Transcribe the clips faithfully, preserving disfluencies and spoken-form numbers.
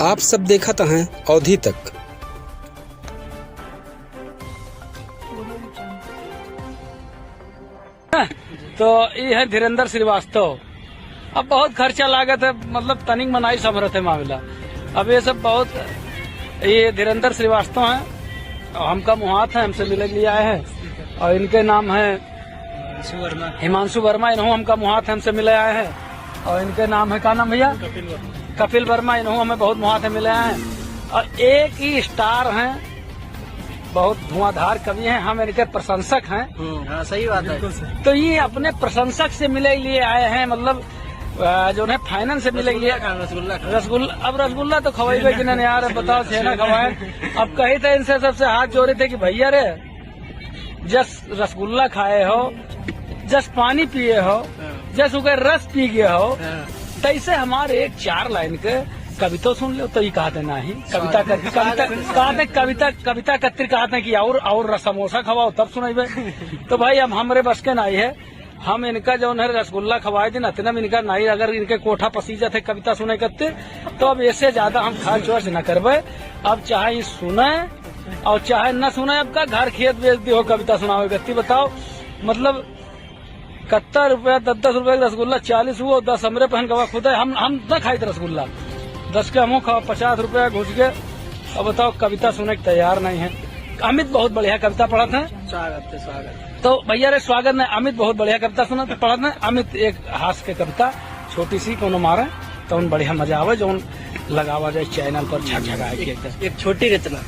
आप सब देखत हैं अवधी तक। तो ये है धीरेंद्र श्रीवास्तव। अब बहुत खर्चा लागत है, मतलब तनिक मनाई संभरत है मामला। अब ये सब बहुत, ये धीरेंद्र श्रीवास्तव हैं, हमका मुहात है, हमसे मिले के लिए आए हैं। और इनके नाम है हिमांशु वर्मा। हिमांशु वर्मा, इन्हों हमका मुहात है, हमसे मिले आए हैं। और इनके नाम है, का नाम भैया? कपिल वर्मा। कपिल वर्मा, इन्हों हमें बहुत मुहात है, मिले आए हैं। और एक ही स्टार हैं, बहुत धुआंधार कवि हैं, हम इनके प्रशंसक हैं। हम्म, हाँ, सही बात है। बिल्कुल सही। तो ये अपने प्रशंसक से मिले लिए आए हैं, मतलब, अ, जो है फाइनेंस से मिले लिए। रसगुल्ला खाना, रसगुल्ला खाना। रसगुल्ला, अब रसगुल्ला तो खवाइबे कि नहीं यार, अब बताओ, छेना खवाएं। अब कही थे इनसे, सबसे हाथ जोड़े थे कि भैया रे, जस रसगुल्ला खाए हो, जस पानी पिए हो, हाँ। जस ओकर रस पी गए हो, हाँ। तैसे हमारे एक चार लाइन के कविता सुन लो, तो ये कहते नहीं, कविता कर, कविता कहते, कविता, कविता कत्ती कहते कि और, और रस समोसा खवाओ तब सुनाइबे। तो भाई, अब हमरे बस के नहीं है, हम इनका जौन है रसगुल्ला खवाए दिन, इतना में इनका नहीं, अगर इनके कोठा पसीजत है कविता सुने कत्ती, तो अब इससे ज्यादा हम खर्च वर्च न करबे। अब चाहे ई सुने और चाहे न सुने, अब का घर खेत बेच दियो कविता सुनावे कत्ती, बताओ, मतलब, कत्ता रुपया, दस दस रुपया के रसगुल्ला, चालीस हुआ, दस हमरे पहन गवा खुद है, हम, हम न खाइत रसगुल्ला, दस के हमहू खाओ, पचास रुपया घुस के। अब बताओ, कविता सुने के तैयार नहीं है। अमित बहुत बढ़िया कविता पढ़त है। स्वागत है, स्वागत। तो भैया रे, स्वागत नहीं, अमित बहुत बढ़िया कविता सुनत, पढ़त है। अमित एक हास्य के कविता, छोटी सी, कोनो मारे, तो उन बढ़िया मजा आवे, जौन लगावा जाए चैनल पर झकझकाए के एक, एकदम। एक छोटी रचना।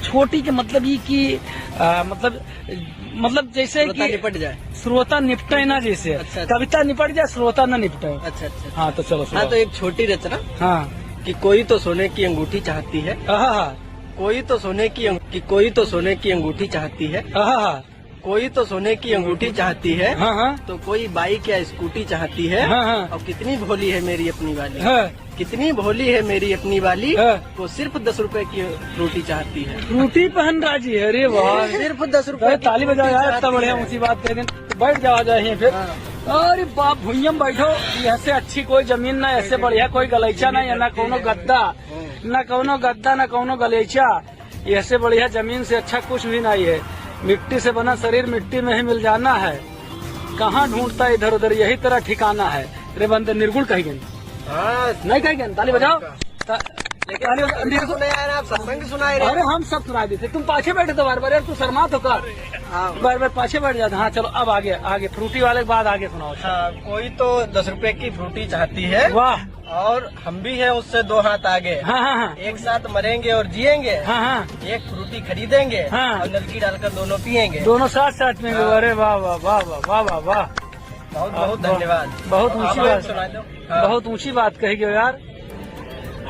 छोटी के मतलब ये कि, आ, मतलब, मतलब जैसे श्रोता कि निपट जाए। श्रोता निपटे ना जैसे। अच्छा, अच्छा। कविता निपट जाए, श्रोता ना निपटे। अच्छा, अच्छा। हाँ, तो चलो, हाँ, सुनाओ। तो एक छोटी रचना। हाँ। कि कोई तो सोने की अंगूठी चाहती है। आहा। कोई तो सोने की अंग-, कि कोई तो सोने की अंगूठी चाहती है। आहा। कोई तो सोने की अंगूठी चाहती है। हाँ, हाँ। तो कोई बाइक या स्कूटी चाहती है। हाँ, हाँ। और कितनी भोली है मेरी अपनी वाली। हाँ। कितनी भोली है मेरी अपनी वाली, हाँ। वो सिर्फ दस रुपए की फ्रूटी चाहती है। फ्रूटी पहन राजी है, अरे वाह। सिर्फ दस रुपए अरे, की ताली फ्रूटी बजाओ यार, चाहती इतना बढ़िया है। ऊंची बात कह देन। तो बैठ जावा जाए फिर। हाँ। अरे बाप, भुइयां में बैठो, ऐसे अच्छी कोई जमीन ना, ऐसे बढ़िया कोई गलैचा ना, या ना कोनो गद्दा, हाँ। ना कोनो गद्दा, ना कोनो गलैचा। ऐसे बढ़िया जमीन से अच्छा कुछ भी नहीं है। मिट्टी से बना शरीर मिट्टी में ही मिल जाना है। कहाँ ढूंढता इधर उधर, यही तेरा ठिकाना है। रे बंदे, निर्गुण कही गए। हाँ। नहीं कही गए, ताली बजाओ। ता-, लेकिन ताली बजाओ, निर्गुण। सुना यार, आप सत्संग सुनाए रहे। अरे हम सब सुनाए देते, तुम पाछे बैठे तो बार बार, यार तू शर्मा तो कर। हाँ। बार बार पाछे बैठ जाते। हाँ चलो, अब आगे, आगे फ्रूटी वाले के बाद आगे सुनाओ। हाँ, कोई तो दस रुपए की फ्रूटी चाहती है। वाह। और हम भी हैं उससे दो हाथ आगे। हाँ, हाँ, हाँ। एक साथ मरेंगे और जिएंगे। हाँ, हाँ। एक फ्रूटी खरीदेंगे हाँ। और नलकी डालकर दोनों पिएंगे। दोनों साथ साथ में। हाँ। अरे वाह, वाह, वाह। बहुत, बहुत वाह, वाह। धन्यवाद। बहुत ऊंची बात। सुना दो। हाँ। बहुत ऊंची बात कही गयो यार।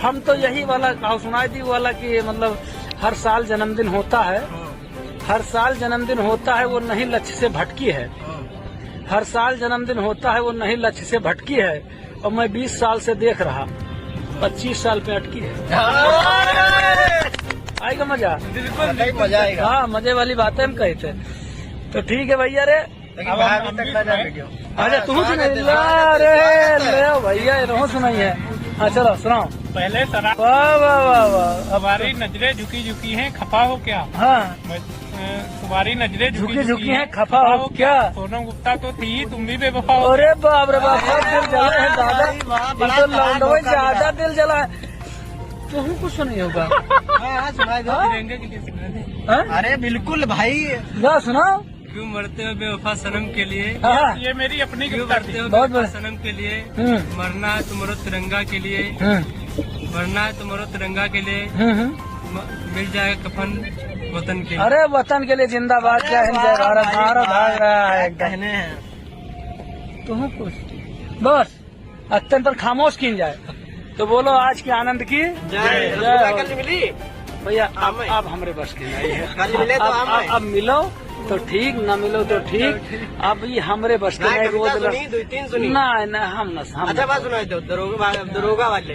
हम तो यही वाला, आओ सुनाई दी वाला कि मतलब हर साल जन्मदिन होता है। हाँ। हर साल जन्मदिन होता है, वो नहीं लक्ष्य से भटकी है। हाँ। हर साल जन्मदिन होता है, वो नहीं लक्ष्य से भटकी है। और मैं बीस साल से देख रहा, पच्चीस साल पे अटकी है। हाँ। आएगा मजा? बिल्कुल, बिल्कुल। मजा आएगा। हाँ, मजे वाली बातें हम कहे थे। तो ठीक है भैया रे। लेकिन अब बाहर हम, भी हम तक भी ना जाए सुनाएं। वीडियो। अच्छा, तू स्वागत सुनाई है, ले, स्वागत है, अरे, स्वागत है। ले भैया, ये रहो सुनाई है। हाँ, चलो, सुनाओ। पहले सरा-, वाह, वाह, वाह, वाह। अब तुम्हारी तो नजरें झुकी झुकी हैं, खफा हो क्या? हाँ। मैं, अ, तुम्हारी नजरें झुकी झुकी झुकी झुकी हैं, हैं, खफा हो क्या? सोनम गुप्ता तो थी ही, तुम भी बेवफा हो। अरे बाप रे बाप, बहुत दिल जला है दादा। वाह, ये वाह, तो बड़ा लौंडवे धमाका ज्यादा दिया। दिल जला है। तुमको कुछ नहीं होगा। हाँ, हाँ, सुनाई दो। हाँ? तिरंगे के लिए सुना दे। हाँ? अरे बिल्कुल भाई। गा सुनाओ। क्यों मरते हो बेवफा सनम के लिए? हाँ। ये मेरी अपनी क्यों कविता मरते थी। हो बहुत बेवफा बढ़िया। सनम के लिए? हम्म। मरना है तो मरो तिरंगा के लिए। हम्म। मरना है तो मरो तिरंगा के लिए। हम्म, हम्म। म-, मिल जाए कफन वतन के लिए। अरे वतन के लिए जिंदाबाद, अरे जय हिंद, जय वाह भारत, भाई, भारत वाह। भाग रहा है क्या एकदम। कहने हैं? तुम कुछ बस अत्यंत पर खामोश कीन जाए। तो बोलो आज के आनंद की जय। जय। रसगुल्ला कल मिली? भैया, अब, अब हमरे बस के नहीं है। कल मिले तो अब, हम अब, आए। अब मिलो तो ठीक, ना मिलो तो ठीक। अब ये हमरे बस के ना, नहीं, कविता रोज सुनी, दो तीन सुनी। ना, ना, हम ना, हम अच्छा, ना। बात सुनाई दो, दरोगा वा-, दरोगा वाले।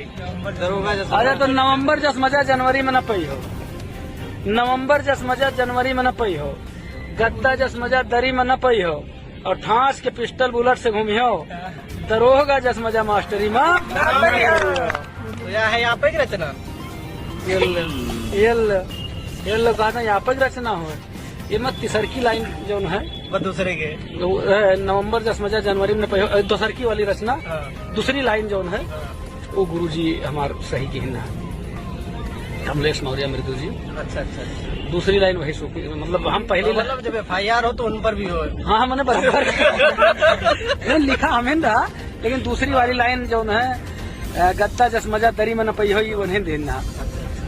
दरोगा जस अरे, तो नवंबर जस मजा जनवरी में ना पई हो। नवंबर जस मजा जनवरी में ना पई हो। गद्दा जस मजा दरी में ना पई हो। और ठास के पिस्टल बुलेट से घूमियो, दरोगा जस मजा मास्टरी मा। का है, आपै के रचना? ये ले, ये ले, ये ले गाना आपै के रचना हो। ये मत तीसरकी लाइन जौन है, वो दूसरे के। वो, ए, नवंबर जस मजा जनवरी में न पइहो, ए, दूसरकी वाली रचना, हाँ। दूसरी लाइन जौन है, हाँ। वो गुरुजी हमार सही किहिन है, कमलेश मौर्य मृदु जी। अच्छा, अच्छा, अच्छा। दूसरी लाइन वही सूखी, मतलब हम पहली हाँ, ला- मतलब जब FIR हो तो उन पर भी हो। हाँ, हाँ, मने बराबर। ये लिखा हमें रहा, लेकिन दूसरी वाली लाइन जौन है, अ, गद्दा जस मजा दरी में न पइहो, ये उन्हें देना।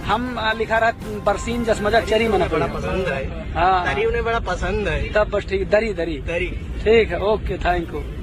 हम, अ, लिखा रहा बरसीन जस मजा चरी में न बड़ा पइहो। पसंद है। हाँ। दरी उन्हें बड़ा पसंद है। तब बस ठीक, दरी, दरी। दरी। ठीक है, OK, thank you।